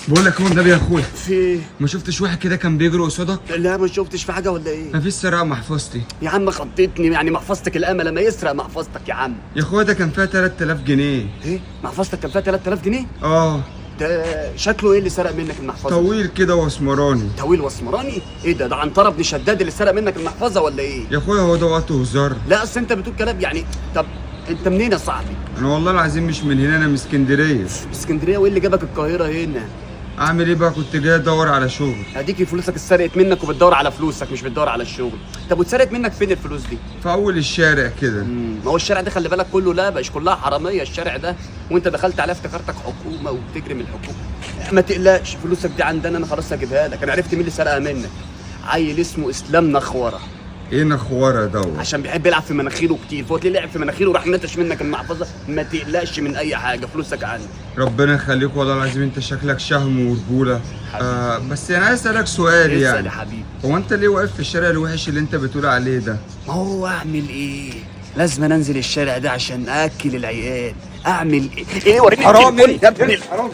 بقول لك هو النبي يا اخويا، في إيه؟ ما شفتش واحد كده كان بيجري قصادك؟ لا ما شفتش. في حاجة ولا ايه؟ مفيش سرقه محفظتي يا عم خضتني، يعني محفظتك الامل ما يسرق محفظتك يا عم. يا اخويا، ده كان فيها 3000 جنيه. ايه، محفظتك كان فيها 3000 جنيه؟ اه. ده شكله ايه اللي سرق منك المحفظة؟ طويل كده واسمراني. طويل واسمراني؟ ايه ده، ده عنتره بن شداد اللي سرق منك المحفظة ولا ايه؟ يا اخويا هو ده وقت هزار؟ لا اصل انت بتقول كلام يعني. طب انت منين يا صاحبي؟ انا والله العظيم مش من هنا، انا من اسكندرية. اسكندرية؟ وايه اللي جابك القاهرة هنا؟ اعمل ايه بقى، كنت جاي ادور على شغل. هديك فلوسك اتسرقت منك وبتدور على فلوسك مش بتدور على الشغل. طب واتسرقت منك فين الفلوس دي؟ في اول الشارع كده. ما هو الشارع ده خلي بالك كله لبش، كلها حرامية الشارع ده، وانت دخلت عليه افتكرتك حكومة وبتجري من الحكومة. ما تقلقش، فلوسك دي عندنا، انا خلاص هجيبها لك. انا عرفت مين اللي سرقها منك، عيل اسمه اسلام نخوره. ايه نخوره دوت؟ عشان بيحب يلعب في مناخيره كتير، فهو تلاقيه لعب في مناخيره وراح نتش منك المحفظة. ما تقلقش من اي حاجة، فلوسك عندي. ربنا يخليك والله العظيم، انت شكلك شهم ورجوله. حبيبي. بس انا عايز اسالك سؤال اسال يعني. يا حبيبي. هو انت ليه واقف في الشارع الوحش اللي انت بتقول عليه ده؟ ما هو اعمل ايه؟ لازم انزل الشارع ده عشان اكل العيال. اعمل ايه؟ ايه وريني حرامي. التليفون يا ابني. حرامي.